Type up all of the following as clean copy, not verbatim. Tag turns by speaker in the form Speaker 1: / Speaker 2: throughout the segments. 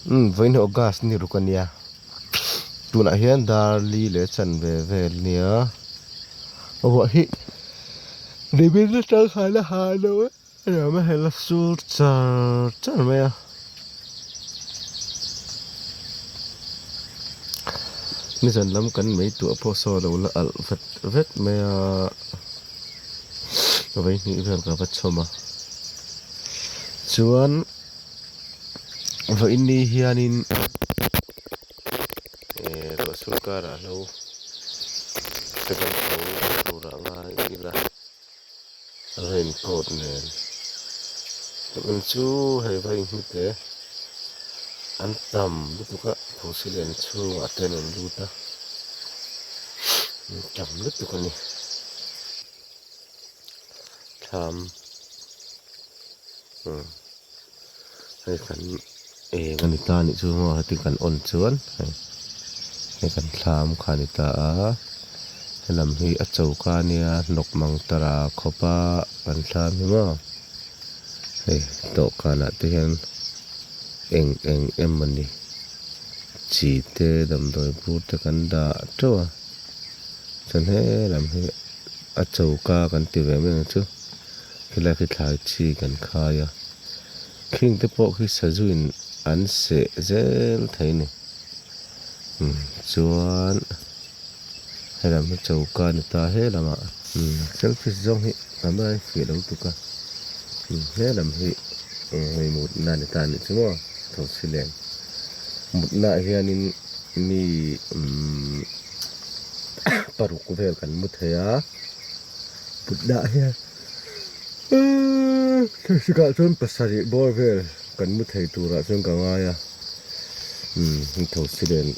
Speaker 1: Umm vawiin hi August ni ruk ania tunah hian dar li leh chanve vel ania ruah hi nimin atang khan a ha lo a aniang a hei la sur char char mai a nizan lam kan mei tuah pawh saw a lo la alh vet vet mai a vawihnih vel ka va chhawm a chuan. Vawiin ni hianin eh ruah sur karah hlo te kan tho turah ngai ila raincoat nen tukin chu hei va inhmite an tam lutuk a thosi len chhungah te an rawn lut a an tam lutuk a ni thlam. Hei kan eng a ni ta anih chu maw heti kan on chuan hei hei kan thlam kha a ni ta a helam hi a choka a nia hnawk mang tara khawp a kan thlam hi maw hei dawhkanah te hian eng eng emawni chi te damdawi bur te kan dah teuh a chuan helam hi a choka kan ti ve mai ang chu. Khilai khi thlai chi kan khai a, khing te pawh khi sazuin an seh zel thei a ni. Umm chuan helam hi choka a ni ta he lamah umm selfie zawng hi camera hi fiah lo tuk a, umm helam hi hei mutna a ni ta a nih chu maw thosi len mutna ah hianin mi umm paruk vel kan mu thei a. Putna hian thlasik ah chuan pasarih bawr vel kan mu thei turah chuan ka ngai a umm heng thosi len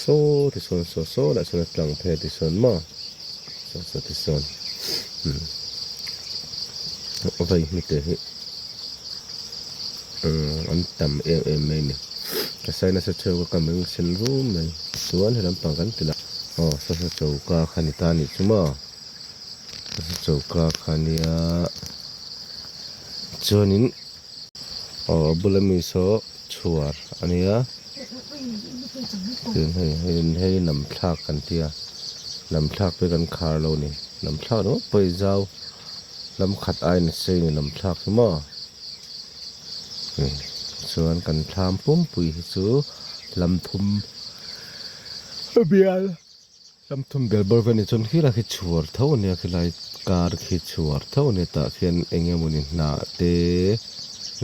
Speaker 1: saw ti sawn saw saw lah chuan a tlang phei a ti sawn maw saw saw ti sawn umm vai hmite hi umm an tam em em mai a ni ka sai nasa cheu ka meng sen rum mai chuan he lampang kan ti la. Aw sasa choka kha ni ta anih chu maw sasa choka kha nia chuanin aw a bula mi saw chhuar a nia tin hei hei hei lam thlak kan tia lam thlak pawh hi kan khar lo a ni lam thlak ringawt pawh hi zau lam khat aiin a sei a ni lam thlak hi maw chuan kan thlam pumpui hi chu lam thum. Bial lam thum bial bawr vel ni chuan khilai khi chhuar tho a nia khilai kar khi chhuar tho a nia tah khian eng emawni hnah te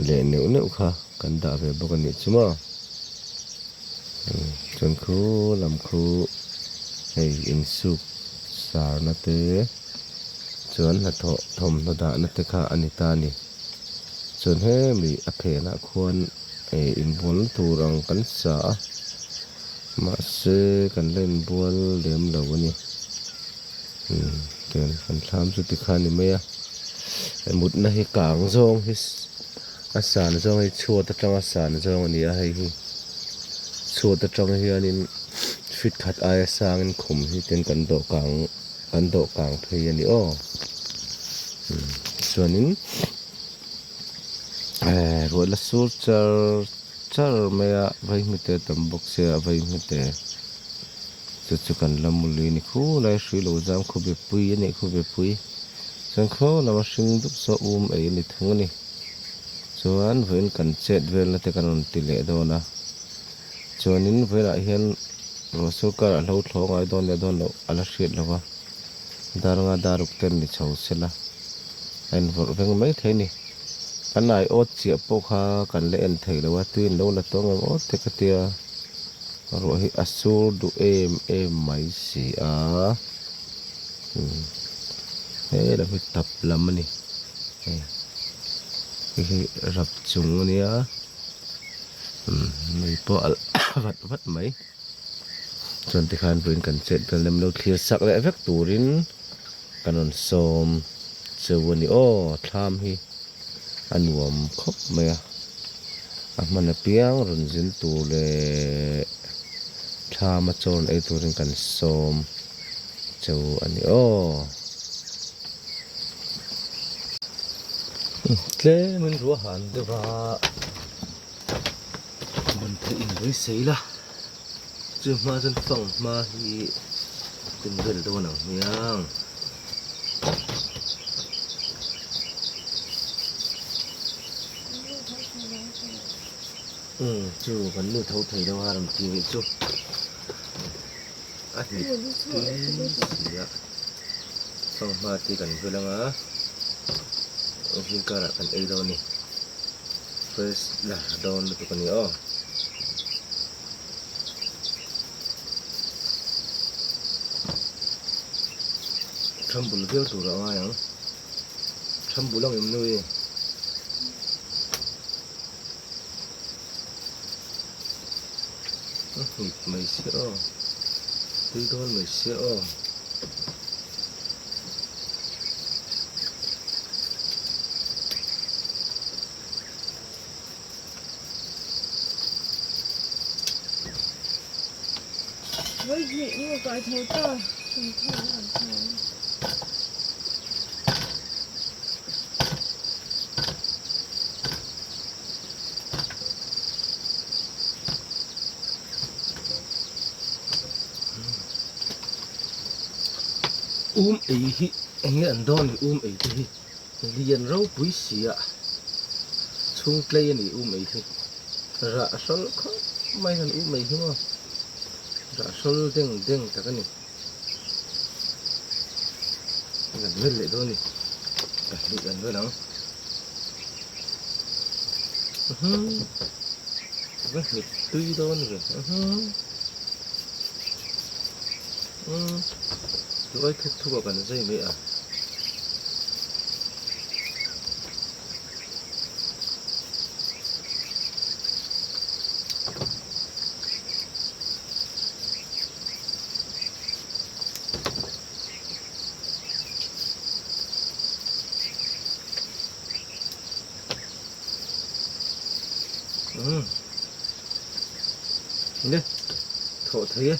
Speaker 1: leh neuh neuh kha kan dah ve bawk a nih chu maw chuan khu lam khu hei insuk sarna te chuan hnathawh thawmhnaw dahna te kha a ni ta a ni chuan hemi a phenah khuan. Ih inbual tur ang kan sa a mahse kan la inbual lem lo a ni umm tiang kan thlam chu tikhan a ni mai a mutna hi kang zawng hi a san zawng hi chhuat atanga san zawng a ni a hei hi chhuat atang hianin feet khat aia sangin khum hi ten kan dawh kang kan dawh kang phei a ni aw umm chuanin. Ruah la sur char char mai a vaihmite a tam bawk sia a vaihmite chu chu kan la mu lui a ni khulai hrui lo zam khaw be pui a nih khaw be pui chuan khaw lama hring dup saw um ei a ni thung a ni chuan vawiin kan chet velna te kan rawn ti leh dawn a chuanin vawiinah hian ruah sur karah hlo thlawh ngai dawn leh dawn loh a la hriat lo va dar nga dar uk ten ni chho sela. A invawrh veng mai thei a ni. Kan aiawt chiah pawh kha kan la en thei lo a, tui an lo la tawng em aw te ka tia. Ruah hi a sur duh em em mai si a. Umm he lam hi tap lam a ni. Hei hei hi rap chung a nia. Umm mei pawh a vat vat mai. Chuan tikhan vawiin kan chet vel lem lo thlir sak leh vek turin. Kan rawn sawm cheu a ni aw, thlam hi a nuam khawp mai a, a hman apiang rawn zin tur leh thlam a chaw rawn ei turin kan sawm cheu a ni aw. Tlemin ruah han deuh a. Theih in beisei la, chu hma chuan fang hma hi tum vel dawn ang hmiang. Umm chu kan nu tho thei lo a rawn ti nih chu a hnit tui si a, fang hma te kan vel ang a, zingkarah kan ei dawn a ni. Fresh lar dawn lutuk a ni aw. Thambul viau tur a ngai ang. Thambul ang em nui. A hnip mai sia aw. Tui dawn mai sia aw.
Speaker 2: Vawihnih nge kai tho ta kan kha an han tha a.
Speaker 1: Um ei hi eng nge an dawn ni um ei te hi lian ropui sia chhung tlei a ni um ei hi rah hrawl khawp mai han um ei hi maw rah hrawl deng deng tak a ni kan vel leh dawn a ni pahnih kan vel ang va hnit tui dawn ve umm chuai thuk thuk ah kan zai mai a. Umm le thawh thei e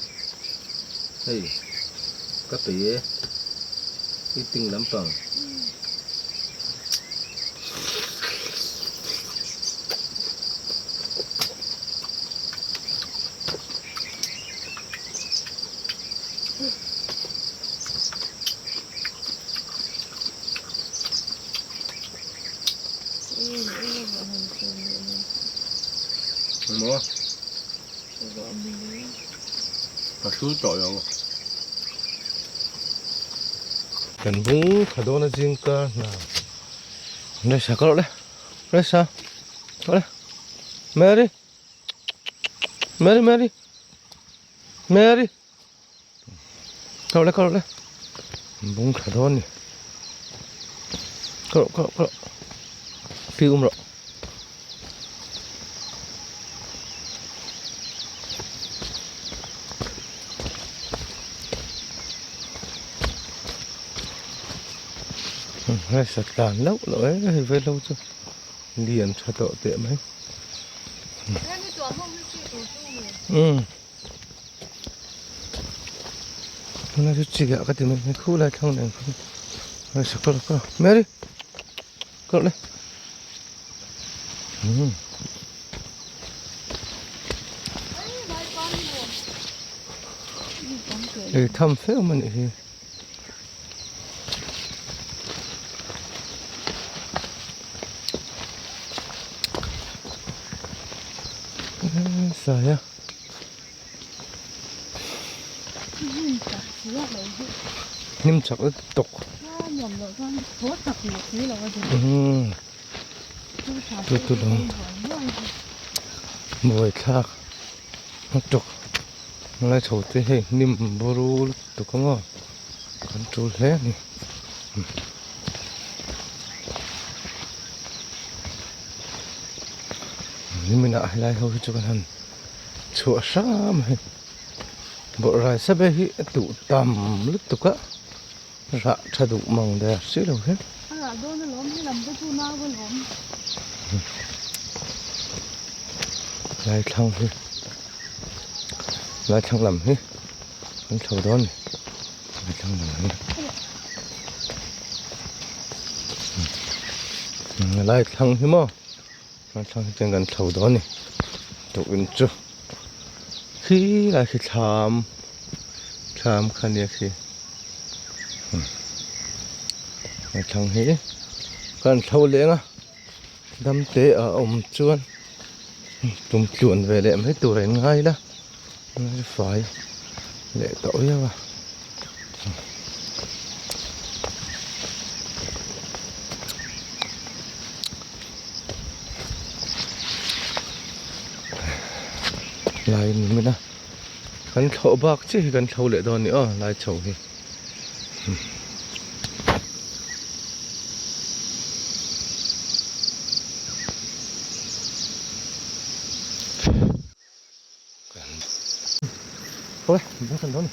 Speaker 1: hei ka pe e eating lampang. Maw? Ka hrul tawh lo. Kan bung tha dawn a zing kar hna. Resa ka rawh le. Resa. Rawh le. Mary. Mary Mary. Mary. Ka rawh le ka rawh le. Bung tha dawn ni. Ka rawh ka rawh ka rawh. Pi um rawh. Hei tlan loh loh e hei vel ho chu lian tha tawh teh mai. Umm. Tunlai chu chiah ka ti mai mai khulai thlang nen khan hei sakawr ka Mary kawrh le umm ei tham fe awm a nih hi. Sai a. Hnim chak lutuk tawk. Umm tu tu lo buai thlak lutuk lai chho te hei hnim buru lutuk a maw kan tul hle a ni. Niminah helai ho hi chu kan han chhuah hram a hei bawrh sabe hi a tuh tam lutuk a rah tha duh mang der si lo hi.
Speaker 2: A rah dawn alawm he lam te chu nau alawm.
Speaker 1: Lai thlang hi lai thlang lam hi an chho dawn a ni lai thlang lam hi lai thlang hi maw. Thlang hi chuan kan thlo dawn a ni tukin chu. Khi lai khi thlam thlam kha nia khi a thlang hi kan thlo leng a dam te a awm chuan tum tluan ve leh mai tur a in ngai ila fai leh tawh viau a. Lai ni mai a kan thlawh bak chiah hi kan thlo leh dawn a ni aw lai chho hi. Thôi, mình không cần ni.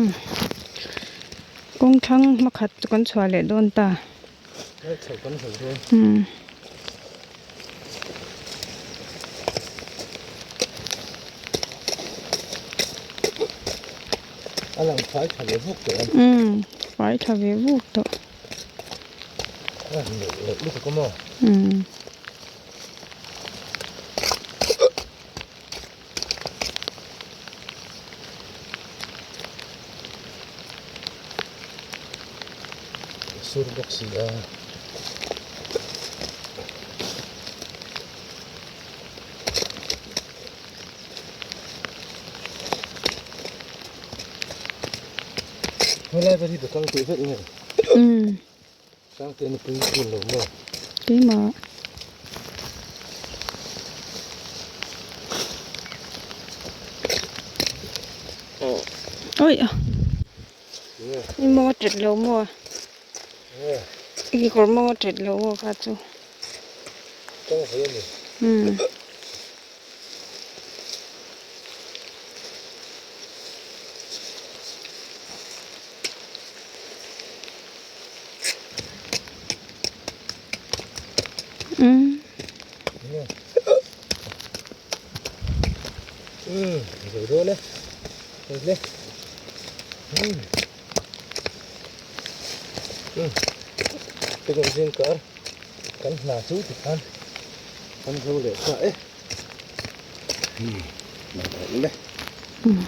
Speaker 2: Umm kawng thlang hmakhat chu kan chhuah leh dawn ta. Umm.
Speaker 1: A lang fai tha ve vuk tawh a.
Speaker 2: Umm fai tha ve vuk tawh.
Speaker 1: A neuh neuh lutuk a maw?
Speaker 2: Umm.
Speaker 1: Sur bawk si a. Helai vel hi bekang tih vek nge?
Speaker 2: Umm.
Speaker 1: Sangte nupui hun lo maw?
Speaker 2: Keimah. Oi a. I maw tet lo maw? I kekawr maw tet lo maw kha chu?
Speaker 1: Tawng ve a ni.
Speaker 2: Umm. Umm.
Speaker 1: Umm, zo dawn e. Hei le. Umm. Umm. Tukum zing kar kan hna chu tikhan kan zo leh ta e. Umm, le.
Speaker 2: Umm.